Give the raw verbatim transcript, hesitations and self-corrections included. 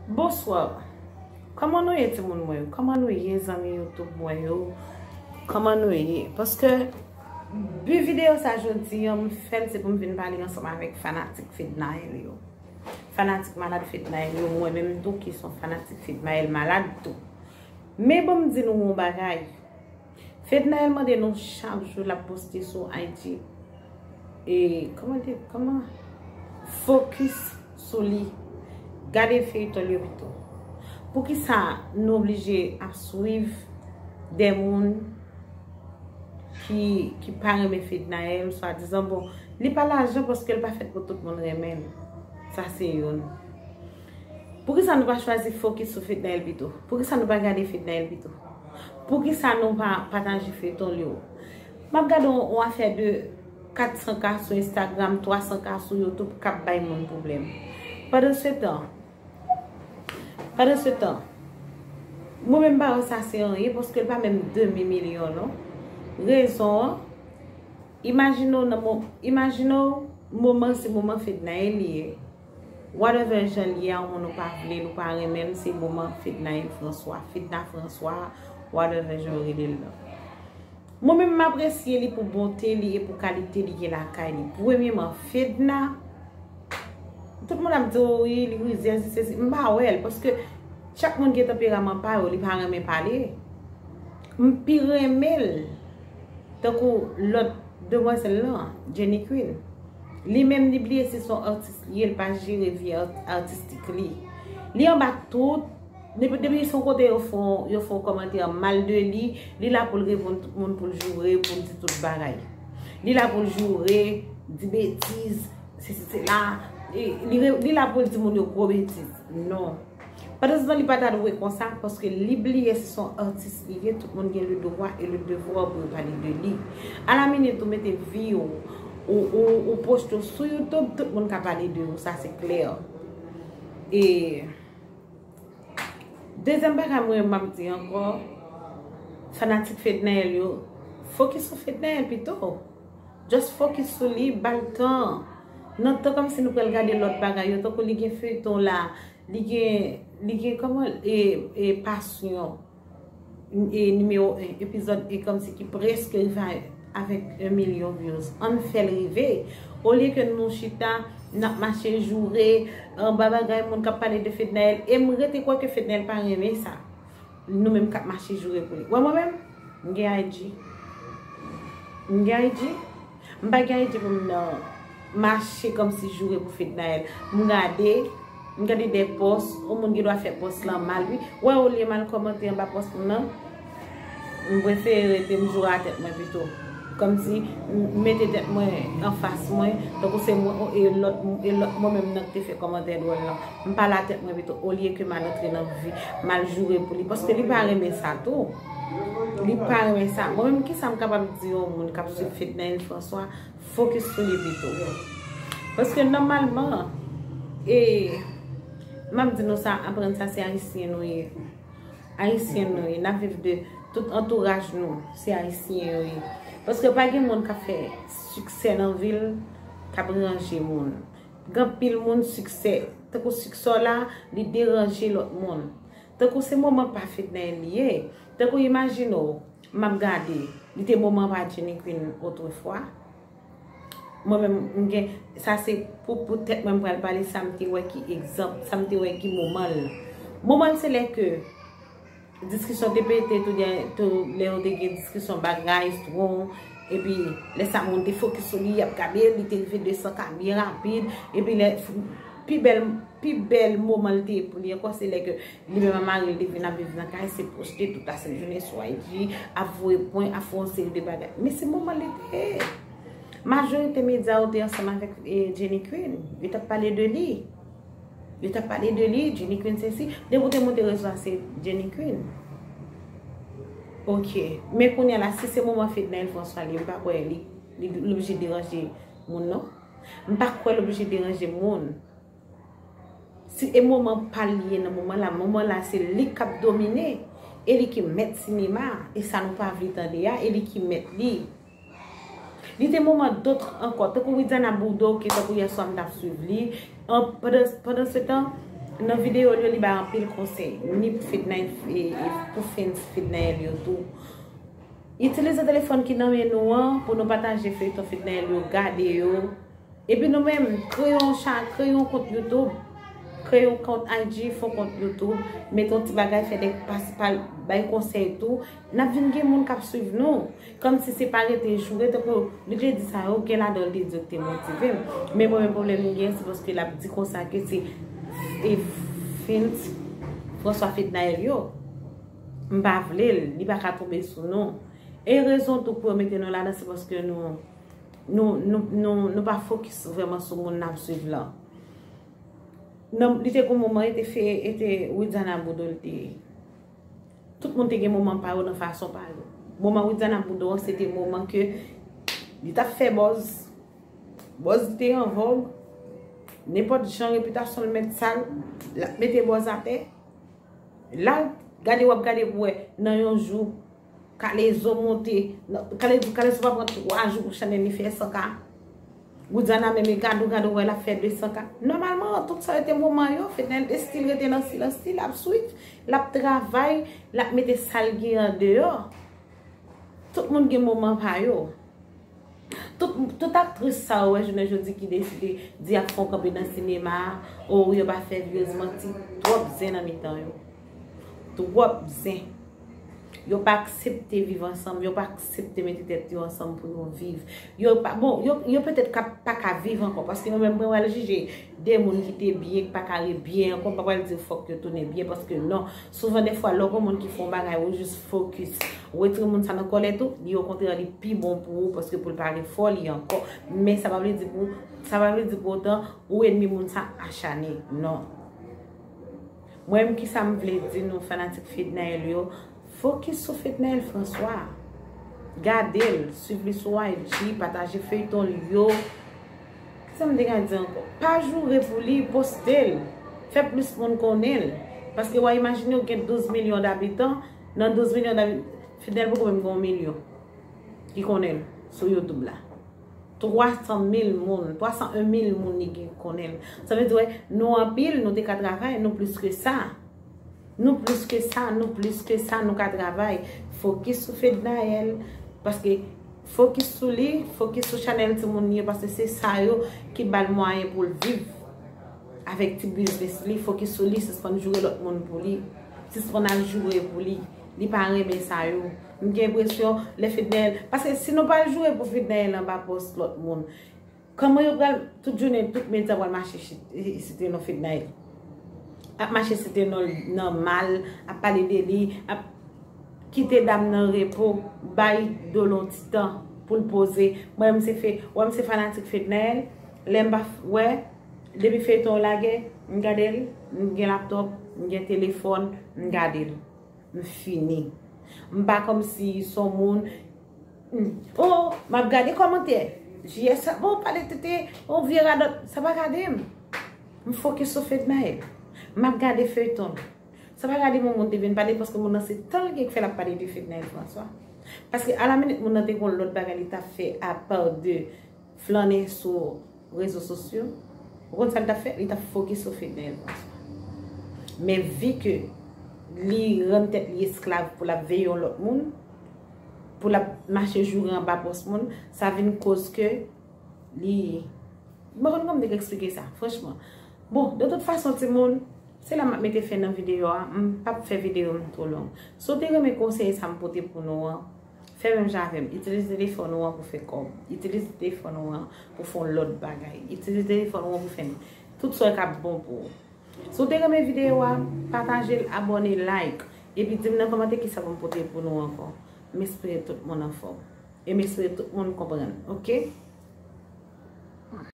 Bonswa. Kòman nou ye, timoun mwen yo? Kòman nou ye, zanmi YouTube mwen yo? Kòman nou ye? Paske bi videyo sa jodi an, m fè l se pou m vin pale ansanm avèk fanatik Fednaelle yo. Fanatik malad Fednaelle yo, mwen menm tou ki se yon fanatik Fednaelle malad tou. Men bon, m di nou yon bagay. Fednaelle mande nou chak jou l ap poste sou I G. E, kòman te, kòman? Fokis sou li. Gade feyton l yo pito. Poukisa nou oblije ap swiv de moun ki, ki pa renmen Fednaelle, swadizan, bon, li pa lajan paske l pa fèt pou tout moun renmen l. Sa se youn. Poukisa nou pa chwazi fokis sou Fednaelle pito? Poukisa nou pa gade Fednaelle pito? Poukisa nou pa pataje feyton l yo? M ap gade yon, yon afè de kat san K sou Instagram, twa san K sou YouTube k ap bay moun pwoblèm. Pandan se tan, pandan se tan, mwen menm m pa wè sa se anyen paske l pa menm demi milyon non. Rezon an, imajine w nan mo-, imajine w moman se moman Fednaelle li ye. Whatever jan l ye a, yon moun ou pa vle l, ou pa renmen l, se moman Fednaelle François, Fedna François, whatever jan w rele l nan. Mwen menm m apresye li pou bonte li e pou kalite li gen lakay li. Premyeman, Fedna, tout moun ap di, "O wi, li rizyèz, li sesi." M pa wè l, paske chak moun gen tanperaman pa yo, li pa renmen pale. M pi renmen l tankou lòt demwazèl lan, Jenny Queen. Li menm, li bliye si se yon atis li ye, li pa jere vi art-, atistik li. Li anba tout, depi, depi se yon kote yo fè yon, yo fè yon kòmantè mal de li, li la pou l reponn tout moun, pou l joure, pou l di tout bagay. Li la pou l joure, di betiz, sesi, sela. E li re-, li la pou l di moun yo gwo betiz. Non. Pandan se tan, li pa ta dwe konsa, paske li bliye se yon atis li ye, tout moun gen le dwa e le devwa pou yo pale de li. Alaminit, ou mete vi w, ou, ou, ou poste w sou YouTube, tout moun ka pale de ou, sa se klè. E dezyèm bagay mwen m ap di ankò, fanatik Fednaelle yo, fokis sou Fednaelle pito. Just fokis sou li, ba l tan. Nan tan kòmsi nou pral gade lòt bagay yo, tankou li gen feyton la, li gen, li gen kòman, e, e pasyon, e nimewo en, epizòd en kòmsi ki prèske rive a, avèk yon milyon views. Ann fè l rive. Olye ke nou chita, n ap mache joure, anba bagay moun k ap pale de Fednaelle. E m rete kwè ke Fednaelle pa renmen sa. Nou menm k ap mache joure pou li. Wè mwen menm, m gen I G. M gen I G. M pa gen I G pou m nan mache kòmsi joure pou Fednaelle. M gade, m gade de pòs, yon moun gen dwa fè pòs lan mal, wi. Wè, olye m al kòmante anba pòs moun nan, m prefere rete m joure a tèt mwen pito. Kòmsi m mete tèt mwen anfas mwen, tankou se mwen, e lòt, e lòt mwen menm nan ki te fè kòmantè dwòl lan. M pale a tèt mwen pito, olye ke m al antre nan vi, m al joure pou li. Paske li pa renmen sa tou. Li pa renmen sa. Mwen menm, kisa m kapab di yon moun k ap swiv Fednaelle François, fokis sou li pito. Paske nòmalman, e, m ap di nou sa, aprann sa, se Ayisyen nou ye. Ayisyen nou ye, n ap viv de tout antouraj nou, se Ayisyen yo ye. Paske pa gen moun k ap fè siksè nan vi l k ap ranje moun. Gen anpil moun siksè, tankou siksè w la, li deranje lòt moun. Tankou se moman pa Fednaelle li ye. Tankou imajine w, m ap gade, li te moman pa Jenny Queen otrefwa. Mwen menm, m gen, sa se pou, pou tèt mwen m pral pale, sa m te wè ki egzanp, sa m te wè ki moman l. Moman l se lè ke diskisyon te pete tou, tou lè yo te gen diskisyon bagay, strong, epi lè sa moun te fokis sou li, y ap gade, li te rive de san K byen rapid, epi lè pi bèl, pi bèl moman l te ye pou li ankò, se lè ke li menm ak mari l te vin ap viv nan kay, se poste tout lasent jounen sou I G, ap voye pwen, ap fè yon seri de bagay. Men se moman li te ye. Majorite medya yo te ansanm avèk, e, Jenny Queen. Yo t ap pale de li. Yo t ap pale de li, Jenny Queen sesi. Depi w te monte rezo a, se Jenny Queen. Ok. Men kounye a la, si se moman Fednaelle François li, m pa kwè li, li, li oblije deranje moun, non. M pa kwè l oblije deranje moun. Si e moman pa l li ye nan moman la, moman la se li k ap domine, e li ki mèt sinema, e sa nou pa vle tande a, e li ki mèt li. Li te moman dòt ankò, tankou Widiana Bourdeau, ke tankou yèswa m t ap swiv li, an, pandan, pandan se tan, Nan videyo l yo, li bay anpil konsèy, ni pou Fednaelle, e, e pou fans Fednaelle yo tou. Itilize telefòn ki nan men nou an pou nou pataje feyton Fednaelle yo, gade yo. Epi nou menm, kreye yon cha-, kreye yon kont YouTube, kreye yon kont I G, fè yon kont YouTube, mete yon ti bagay, fè de pase pal, bay konsèy tou. N ap vin gen moun k ap swiv nou. Kòmsi se pa rete joure, tankou li te di sa yo, gen ladan l te di yo ki te motive m. Men mwen menm pwoblèm m gen, se paske l ap di konsa ke se, e, fans François Fednaelle yo. M pa vle l, li pa ka tonbe sou nou. E rezon tou pou yo mete nou ladan, se paske nou, nou, nou, nou, nou pa fokis vrèman sou moun n ap swiv lan. Nan, li te gon moman, e te fè, e te Widiana Boudreau l te ye. Tout moun te gen moman pa yo nan fason pa yo. Moman Widiana Boudreau an, se te moman ke li t ap fè buzz. Buzz li te an vòg. Nenpòt jan repitasyon l mèt sal, l ap mete buzz atè. La, gade, w ap gade pou wè, nan yon jou, Kalezo monte, nan, Kalezo, Kalezo pa pran twa jou pou chanèl li fè san K. Widiana menm, e gade w, gade w wè l ap fè de san K. Nòmalman, tout sa yo te moman yo, Fednaelle te still rete nan silans li, l ap swiv, l ap travay, l ap mete sa l gen andeyò. Tout moun gen moman pa yo. Tout, tout aktris sa yo wè jounen jodi ki deside di y ap fè yon kanpe nan sinema, o yo pa fè vyoz, manti, twòp zen nan mitan yo. Twòp zen. Yo pa aksepte viv ansanm, yo pa aksepte mete tèt yo ansanm pou yo viv. Yo pa, bon, yo, yo petèt ka, pa ka viv ankò, paske yo menm mwen wè l jije de moun ki te byen, ki pa ka ret byen ankò, m pa pral di fòk yo tounen byen, paske non. Souvan dèfwa, lè w gon moun ki fè yon bagay, ou jis fokis. Ou retire moun sa nan kò l tou, li okontrè, li pi bon pou ou, paske pou l pa refò li ankò. Men sa pa vle di pou, sa pa vle di pou otan, ou enmi moun sa achane. Non. Mwen menm, kisa m vle di nou fanatik Fednaelle yo, fokis sou Fednaelle François. Gade l, swiv li sou I G, pataje feyton l yo. Kisa m te ka di ankò? Pa joure pou li, poste l. Fè plis moun konnen l. Paske w a imajine w gen douz milyon dabitan, nan douz milyon dabitan, Fednaelle poko menm gen yon milyon ki konnen l sou YouTube la. Twa san mil moun, twa san en mil moun li gen konnen l. Sa vle di, wè, nou anpil, nou te ka travay, nou plis ke sa. Nou plis ke sa, nou plis ke sa, nou ka travay. Fokis sou Fednaelle, paske fokis sou li, fokis sou chanèl timoun li yo, paske se sa yo ki ba l mwayen pou l viv avèk ti biznis li. Fokis sou li, sispann joure lòt moun pou li, sispann al joure pou li. Li pa renmen sa yo. M gen enpresyon lè Fednaelle, paske si nou pa al joure pou Fednaelle anba pòs lòt moun, kòman yo pral, tout jounen, tout medya pral mache chi-, site non Fednaelle? Ap mache site non l nan mal, ap pale de li, ap kite dam nan repo, bay Dolo yon ti tan pou l poze. Mwen, m se fe-, wè, m se fanatik Fednaelle, lè m pa f-, wè, depi feyton lage, m gade l, m gen laptòp, m gen telefòn, m gade l. M fini. M pa kòmsi se yon moun, hmm, oh, m ap gade kòmantè. J S, bon, pale tete, yon vye radòt, sa pa gade m. M fokis sou Fednaelle. M ap gade feyton. Sa pa gade m yon moun te vin pale, paske moun nan se tan l gen k fè l ap pale de Fednaelle François. Paske alaminit moun nan te gon lòt bagay li t ap fè apa de flannen sou rezo sosyo. Ou konn sa l t ap fè? Li t ap fokis sou Fednaelle François. Men vi ke li rann tèt li esklav pou l ap veye yon lòt moun, pou l ap mache joure anba pòs moun, sa vin koz ke li, m pa konn kòman m te ka eksplike sa, franchman. Bon, de tout fason, timoun, se la m ap mete fen nan videyo a. M p ap fè videyo m twò long. Si w te renmen konsèy sa m pote pou nou an, fè menm jan avè m. Itilize telefòn ou an pou fè kòb. Itilize telefòn ou an pou fè yon lòt bagay. Itilize telefòn ou an pou fè tout sa k ap bon pou ou. Si w te renmen videyo a, pataje l, abòne, like. Epi di m nan kòmantè kisa pou m pote pou nou ankò. M espere tout moun anfòm. E m espere tout moun konprann, oke?